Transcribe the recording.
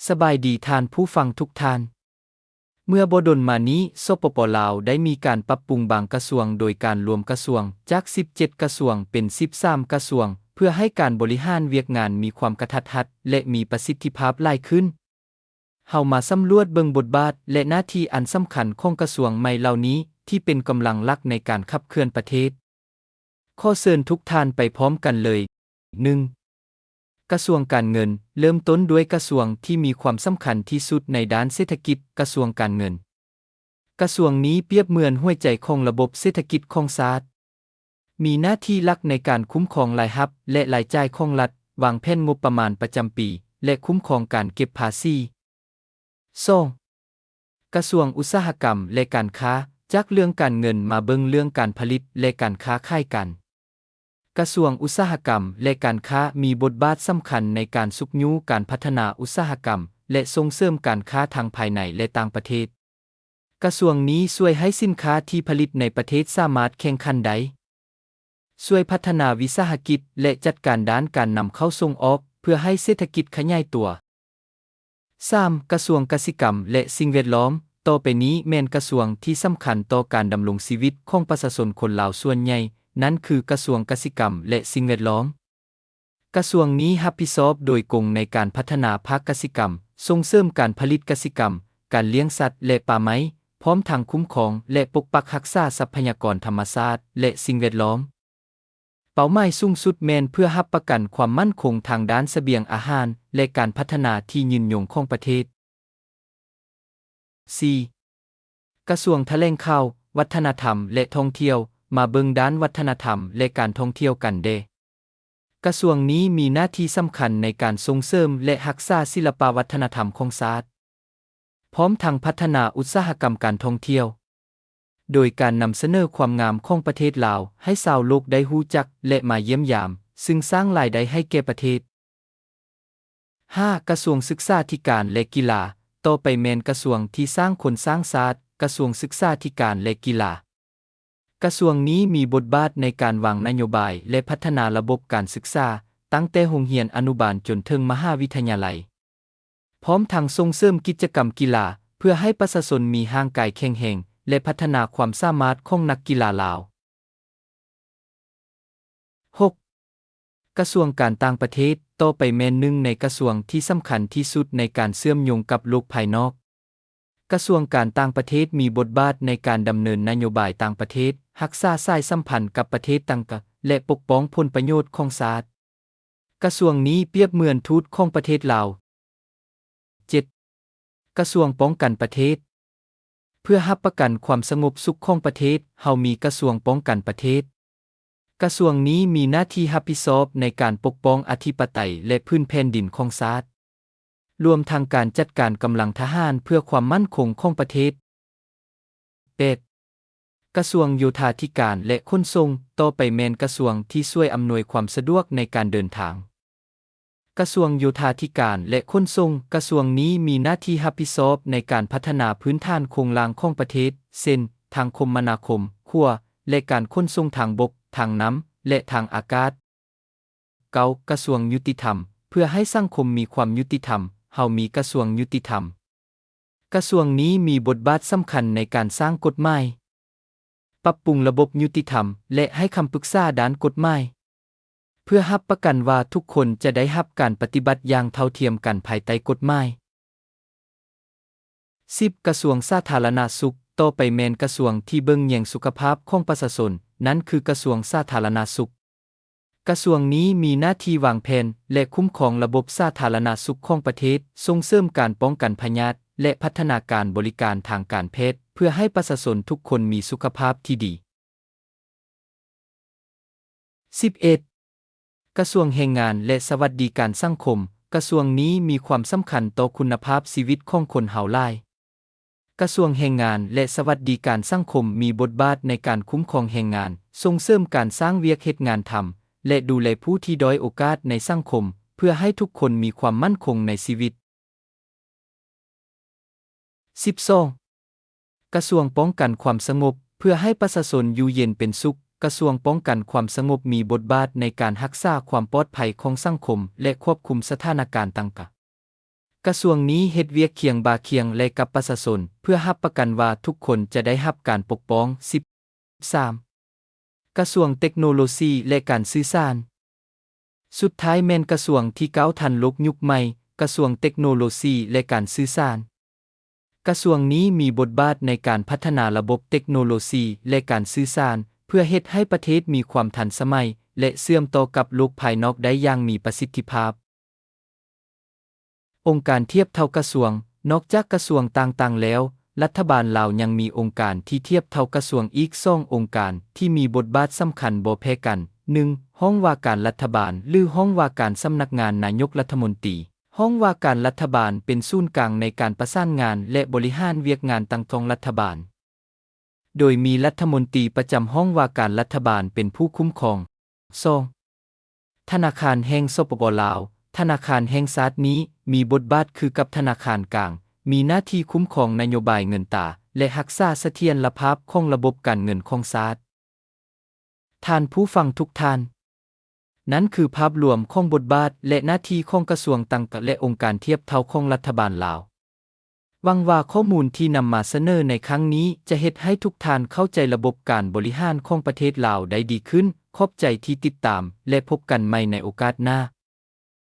ສະບາຍດີທ່ານຜູ້ຟັງທຸກທ່ານ. ເມື່ອບໍ່ດົນມານີ້ ສປປ ລາວ ໄດ້ມີການປັບປຸງບາງກະຊວງ ໂດຍການລວມກະຊວງຈາກສິບເຈັດກະຊວງເປັນສິບສາມກະຊວງ ເພື່ອໃຫ້ການບໍລິຫານວຽກງານມີຄວາມກະທັດຮັດ ແລະ ມີປະສິດທິພາບຫຼາຍຂຶ້ນ. ເຮົາມາສຳຫຼວດເບິ່ງບົດບາດ ແລະ ໜ້າທີ່ອັນສຳຄັນຂອງກະຊວງໃໝ່ເຫຼົ່ານີ້ ທີ່ເປັນກຳລັງຫຼັກໃນການຂັບເຄື່ອນປະເທດ. ຂໍເຊີນທຸກທ່ານໄປພ້ອມກັນເລີຍ. ໜຶ່ງ. ກະຊວງການເງິນ. ເລີ່ມຕົ້ນດ້ວຍກະຊວງທີ່ມີຄວາມສຳຄັນທີ່ສຸດໃນດ້ານເສດຖະກິດ, ກະຊວງການເງິນ. ກະຊວງນີ້ປຽບເໝືອນຫົວໃຈຂອງລະບົບເສດຖະກິດຂອງຊາດ. ມີໜ້າທີ່ຫຼັກໃນການຄຸ້ມຄອງລາຍຮັບ ແລະ ລາຍຈ່າຍຂອງລັດ, ວາງແຜນງົບປະມານປະຈຳປີ ແລະ ຄຸ້ມຄອງການເກັບພາສີ. ສອງ. ກະຊວງອຸດສາຫະກຳ ແລະ ການຄ້າ. ຈາກເລື່ອງການເງິນມາເບິ່ງເລື່ອງການຜະລິດ ແລະ ການຄ້າຂາຍກັນ. ກະຊວງອຸດສາຫະກຳ ແລະ ການຄ້າມີບົດບາດສຳຄັນໃນການຊຸກຍູ້ການພັດທະນາອຸດສາຫະກຳ ແລະ ສົ່ງເສີມການຄ້າທັງພາຍໃນ ແລະ ຕ່າງປະເທດ. ກະຊວງນີ້ຊ່ວຍໃຫ້ສິນຄ້າທີ່ຜະລິດໃນປະເທດສາມາດແຂ່ງຂັນໄດ້. ຊ່ວຍພັດທະນາວິສາຫະກິດ ແລະ ຈັດການດ້ານການນຳເຂົ້າສົ່ງອອກ ເພື່ອໃຫ້ເສດຖະກິດຂະຫຍາຍຕົວ. ສາມ. ກະຊວງກະສິກຳ ແລະ ສິ່ງແວດລ້ອມ. ຕໍ່ໄປນີ້ແມ່ນກະຊວງທີ່ສຳຄັນຕໍ່ການດຳລົງຊີວິດຂອງປະຊາຊົນຄົນລາວສ່ວນໃຫຍ່, ນັ້ນຄືກະຊວງກະສິກຳ ແລະ ສິ່ງແວດລ້ອມ. ກະຊວງນີ້ຮັບຜິດຊອບໂດຍກົງໃນການພັດທະນາພາກກະສິກຳ, ສົ່ງເສີມການຜະລິດກະສິກຳ, ການລ້ຽງສັດ ແລະ ປ່າໄມ້, ພ້ອມທັງຄຸ້ມຄອງ ແລະ ປົກປັກຮັກສາຊັບພະຍາກອນທຳມະຊາດ ແລະ ສິ່ງແວດລ້ອມ. ເປົ້າໝາຍສູງສຸດແມ່ນເພື່ອຮັບປະກັນຄວາມໝັ້ນຄົງທາງດ້ານສະບຽງອາຫານ ແລະ ການພັດທະນາທີ່ຍືນຍົງຂອງປະເທດ. ສີ່. ກະຊວງຖະແຫຼງຂ່າວ, ວັດທະນະທຳ ແລະ ທ່ອງທ່ຽວ. ມາເບິ່ງດ້ານວັດທະນະທຳ ແລະ ການທ່ອງທ່ຽວກັນແດ່. ກະຊວງນີ້ມີໜ້າທີ່ສຳຄັນໃນການສົ່ງເສີມ ແລະ ຮັກສາສິລະປະວັດທະນະທຳຂອງຊາດ, ພ້ອມທັງພັດທະນາອຸດສາຫະກຳການທ່ອງທ່ຽວ, ໂດຍການນຳສະເໜີຄວາມງາມຂອງປະເທດລາວໃຫ້ຊາວໂລກໄດ້ຮູ້ຈັກ ແລະ ມາຢ້ຽມຢາມ, ຊຶ່ງສ້າງລາຍໄດ້ໃຫ້ແກ່ປະເທດ. ຫ້າ. ກະຊວງສຶກສາທິການ ແລະ ກິລາ. ຕໍ່ໄປແມ່ນກະຊວງທີ່ສ້າງຄົນສ້າງຊາດ, ກະຊວງສຶກສາທິການ ແລະ ກິລາ. ກະຊວງນີ້ມີບົດບາດໃນການວາງນະໂຍບາຍ ແລະ ພັດທະນາລະບົບການສຶກສາ, ຕັ້ງແຕ່ໂຮງຮຽນອະນຸບານຈົນເຖິງມະຫາວິທະຍາໄລ, ພ້ອມທັງສົ່ງເສີມກິດຈະກຳກິລາ ເພື່ອໃຫ້ປະຊາຊົນມີຮ່າງກາຍແຂງແຮງ ແລະ ພັດທະນາຄວາມສາມາດຂອງນັກກິລາລາວ. ຫົກ. ກະຊວງການຕ່າງປະເທດ. ຕໍ່ໄປແມ່ນໜຶ່ງໃນກະຊວງທີ່ສຳຄັນທີ່ສຸດໃນການເຊື່ອມໂຍງກັບໂລກພາຍນອກ. ກະຊວງການຕ່າງປະເທດມີບົດບາດໃນການດຳເນີນນະໂຍບາຍຕ່າງປະເທດ, ຮັກສາສາຍສຳພັນກັບປະເທດຕ່າງໆ ແລະ ປົກປ້ອງຜົນປະໂຫຍດຂອງຊາດ. ກະຊວງນີ້ປຽບເໝືອນທູດຂອງປະເທດລາວ. ເຈັດ. ກະຊວງປ້ອງກັນປະເທດ. ເພື່ອຮັບປະກັນຄວາມສະຫງົບສຸກຂອງປະເທດ, ເຮົາມີກະຊວງປ້ອງກັນປະເທດ. ກະຊວງນີ້ມີໜ້າທີ່ຮັບຜິດຊອບໃນການປົກປ້ອງອະທິປະໄຕ ແລະ ພື້ນແຜ່ນດິນຂອງຊາດ, ລວມທັງການຈັດການກຳລັງທະຫານເພື່ອຄວາມໝັ້ນຄົງຂອງປະເທດ. ແປດ. ກະຊວງໂຍທາທິການ ແລະ ຂົນສົ່ງ. ຕໍ່ໄປແມ່ນກະຊວງທີ່ຊ່ວຍອຳນວຍຄວາມສະດວກໃນການເດີນທາງ. ກະຊວງໂຍທາທິການ ແລະ ຂົນສົ່ງ. ກະຊວງນີ້ມີໜ້າທີ່ຮັບຜິດຊອບໃນການພັດທະນາພື້ນຖານໂຄງລ່າງຂອງປະເທດ, ເຊັ່ນ ທາງຄົມມະນາຄົມ, ຂົວ ແລະ ການຂົນສົ່ງທາງບົກ, ທາງນ້ຳ ແລະ ທາງອາກາດ. ເກົ້າ. ກະຊວງຍຸຕິທຳ. ເພື່ອໃຫ້ສັງຄົມມີຄວາມຍຸຕິທຳ, ເຮົາມີກະຊວງຍຸຕິທຳ. ກະຊວງນີ້ມີບົດບາດສຳຄັນໃນການສ້າງກົດໝາຍ, ປັບປຸງລະບົບຍຸຕິທຳ ແລະ ໃຫ້ຄຳປຶກສາດ້ານກົດໝາຍ, ເພື່ອຮັບປະກັນວ່າທຸກຄົນຈະໄດ້ຮັບການປະຕິບັດຢ່າງເທົ່າທຽມກັນພາຍໃຕ້ກົດໝາຍ. ສິບ. ກະຊວງສາທາລະນະສຸກ. ຕໍ່ໄປແມ່ນກະຊວງທີ່ເບິ່ງແຍງສຸຂະພາບຂອງປະຊາຊົນ, ນັ້ນຄືກະຊວງສາທາລະນະສຸກ. ກະຊວງນີ້ມີໜ້າທີ່ວາງແຜນ ແລະ ຄຸ້ມຄອງລະບົບສາທາລະນະສຸກຂອງປະເທດ, ສົ່ງເສີມການປ້ອງກັນພະຍາດ ແລະ ພັດທະນາການບໍລິການທາງການແພດ ເພື່ອໃຫ້ປະຊາຊົນທຸກຄົນມີສຸຂະພາບທີ່ດີ. ສິບເອັດ. ກະຊວງແຮງງານ ແລະ ສະຫວັດດີການສັງຄົມ. ກະຊວງນີ້ມີຄວາມສຳຄັນຕໍ່ຄຸນນະພາບຊີວິດຂອງຄົນເຮົາຫຼາຍ. ກະຊວງແຮງງານ ແລະ ສະຫວັດດີການສັງຄົມມີບົດບາດໃນການຄຸ້ມຄອງແຮງງານ, ສົ່ງເສີມການສ້າງວຽກເຮັດງານທຳ ແລະ ດູແລຜູ້ທີ່ດ້ອຍໂອກາດໃນສັງຄົມ, ເພື່ອໃຫ້ທຸກຄົນມີຄວາມໝັ້ນຄົງໃນຊີວິດ. ສິບສອງ. ກະຊວງປ້ອງກັນຄວາມສະຫງົບ. ເພື່ອໃຫ້ປະຊາຊົນຢູ່ເຢັນເປັນສຸກ, ກະຊວງປ້ອງກັນຄວາມສະຫງົບມີບົດບາດໃນການຮັກສາຄວາມປອດໄພຂອງສັງຄົມ ແລະ ຄວບຄຸມສະຖານະການຕ່າງໆ. ກະຊວງນີ້ເຮັດວຽກຄຽງບ່າຄຽງໄຫຼ່ກັບປະຊາຊົນ ເພື່ອຮັບປະກັນວ່າທຸກຄົນຈະໄດ້ຮັບການປົກປ້ອງ. ສິບສາມ ກະຊວງເຕັກໂນໂລຊີ ແລະ ການສື່ສານ. ສຸດທ້າຍແມ່ນກະຊວງທີ່ກ້າວທັນໂລກຍຸກໃໝ່, ກະຊວງເຕັກໂນໂລຊີ ແລະ ການສື່ສານ. ກະຊວງນີ້ມີບົດບາດໃນການພັດທະນາລະບົບເຕັກໂນໂລຊີ ແລະ ການສື່ສານ ເພື່ອເຮັດໃຫ້ປະເທດມີຄວາມທັນສະໄໝ ແລະ ເຊື່ອມຕໍ່ກັບໂລກພາຍນອກໄດ້ຢ່າງມີປະສິດທິພາບ. ອົງການທຽບເທົ່າກະຊວງ. ນອກຈາກກະຊວງຕ່າງໆແລ້ວ, ລັດຖະບານລາວຍັງມີອົງການທີ່ທຽບເທົ່າກະຊວງອີກສອງອົງການທີ່ມີບົດບາດສຳຄັນບໍ່ແພ້ກັນ. ໜຶ່ງ ຫ້ອງວ່າການລັດຖະບານ ຫຼື ຫ້ອງວ່າການສຳນັກງານນາຍົກລັດຖະມົນຕີ. ຫ້ອງວ່າການລັດຖະບານເປັນສູນກາງໃນການປະສານງານ ແລະ ບໍລິຫານວຽກງານຕ່າງໆຂອງລັດຖະບານ. ໂດຍມີລັດຖະມົນຕີປະຈຳຫ້ອງວ່າການລັດຖະບານເປັນຜູ້ຄຸ້ມຄອງ. ສອງ ທະນາຄານແຫ່ງ ສປປ ລາວ. ທະນາຄານແຫ່ງຊາດນີ້ມີບົດບາດຄືກັບທະນາຄານກາງ, ມີໜ້າທີ່ຄຸ້ມຄອງນະໂຍບາຍເງິນຕາ ແລະ ຮັກສາສະຖຽນລະພາບຂອງລະບົບການເງິນຂອງຊາດ. ທ່ານຜູ້ຟັງທຸກທ່ານ, ນັ້ນຄືພາບລວມຂອງບົດບາດ ແລະ ໜ້າທີ່ຂອງກະຊວງຕ່າງໆ ແລະ ອົງການທຽບເທົ່າຂອງລັດຖະບານລາວ. ຫວັງວ່າຂໍ້ມູນທີ່ນຳມາສະເໜີໃນຄັ້ງນີ້ຈະເຮັດໃຫ້ທຸກທ່ານເຂົ້າໃຈລະບົບການບໍລິຫານຂອງປະເທດລາວໄດ້ດີຂຶ້ນ. ຂອບໃຈທີ່ຕິດຕາມ ແລະ ພົບກັນໃໝ່ໃນໂອກາດໜ້າ.